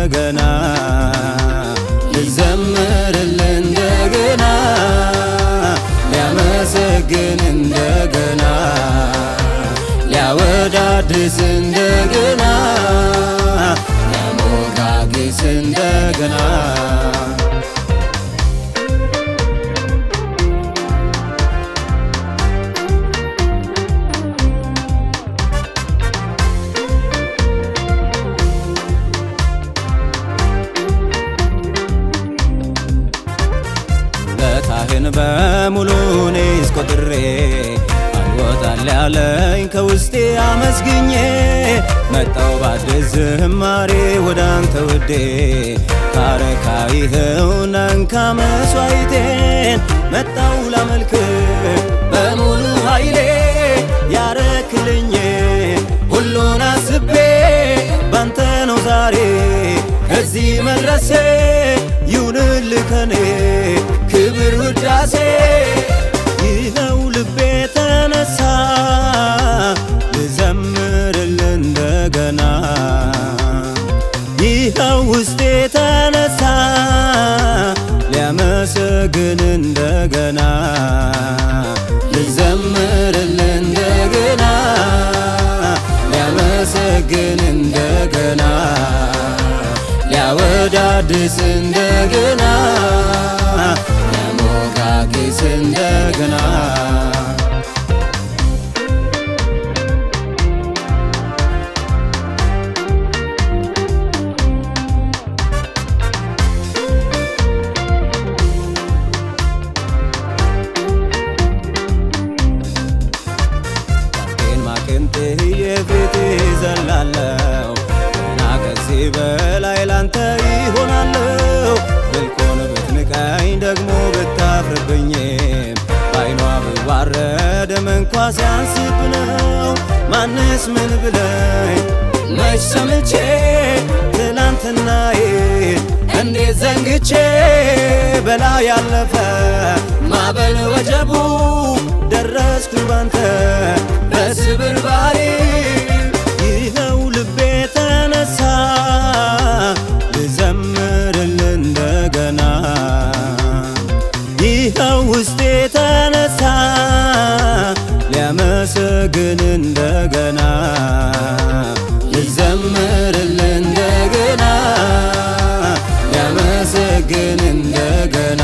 እንደገና ልዘምርልህ እንደገና ሊያመሰግን እንደገና ሊያወዳድስ እንደገና ሊያሞጋግስ እንደገና ውለታህን በሙሉ እኔስ ቆጥሬ አልወጣል ያለኝ ከውስጤ አመስግኜ መጣው በአዲስ ዝማሬ ወደ አንተ ውዴ ካረካ ይኸው ነንካ መስዋዕቴን መጣው ላመልክ በሙሉ ኃይሌ ያረክልኝ ሁሉን አስቤ ባንተ ነው ዛሬ እዚህ መድረሴ ይሁንልህ ከኔ ክብር ውዳሴ ይኸው ልቤ ተነሳ ልዘምርልህ እንደገና ይኸው ውስጤ ተነሳ ሊያመሰግን እንደገና ልዘምርልህ እንደገና ሊያመሰግን እንደገና ሊያወዳድስ እንደገና ሊያሞጋግስ እንደገና ጨርቄን ማቄን ጥዬ ፊትህ እዘላለሁ ገና ከዚህ በላይ ላንተ ይሆናለሁ ብልኮን ብትንቀኝ ደግሞ ብታፍርብኝም በዓይኗ ብዋረድም እንኳ ሲያንስብ ነው ማንስ ምን ብለኝ መች ሰምቼ ትናንትናዬ እንዴት ዘንግቼ በላይ ያለፈ ማዕበል ወጀቡ ደረስኩ ባንተ በስብርባሪ ይኸው ልቤ ተነሳ ልዘምርልህ እንደገና ይኸው ውስጤ ተነሳ ሊያመሰግን እንደገና ልዘምርልህ እንደገና ሊያመሰግን እንደገና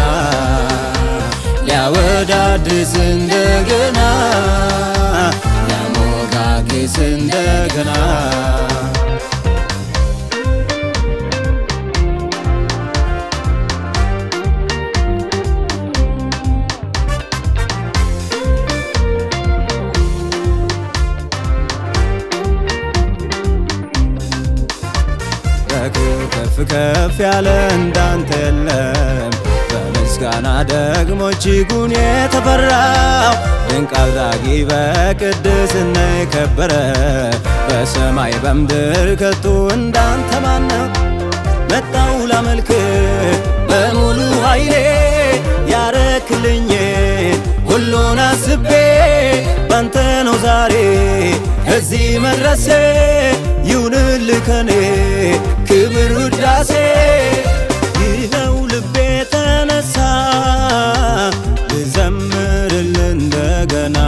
ሊያወዳድስ እንደገና ሊያሞጋግስ እንደገና በክብር ከፍ ከፍ ያለ እንዳንተ የለም በምስጋና ደግሞ እጅጉን የተፈራው ድንቅ አድራጊ በቅድስና የከበረ በሰማይ በምድር ከቶ እንዳንተ ማነው? መጣው ላመልክ በሙሉ ኃይሌ ያረክልኝ ሁሉን አስቤ ባንተ ነው ዛሬ እዚህ መድረሴ ይሁንልህ ከኔ ክብር ውዳሴ ይኸው ልቤ ተነሳ ልዘምርልህ እንደገና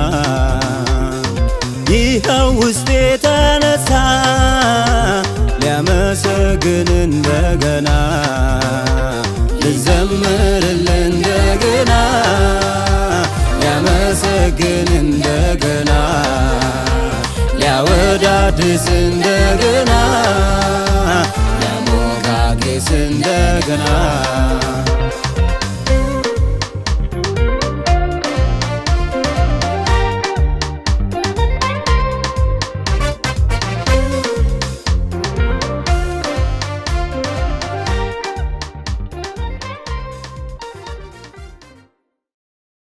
ይኸው ውስጤ ተነሳ ሊያመሰግን እንደገና ልዘምርልህ እንደገና ሊያመሰግን እንደገና ሊያወዳድስ እንደገና ሊያሞጋግስ እንደገና።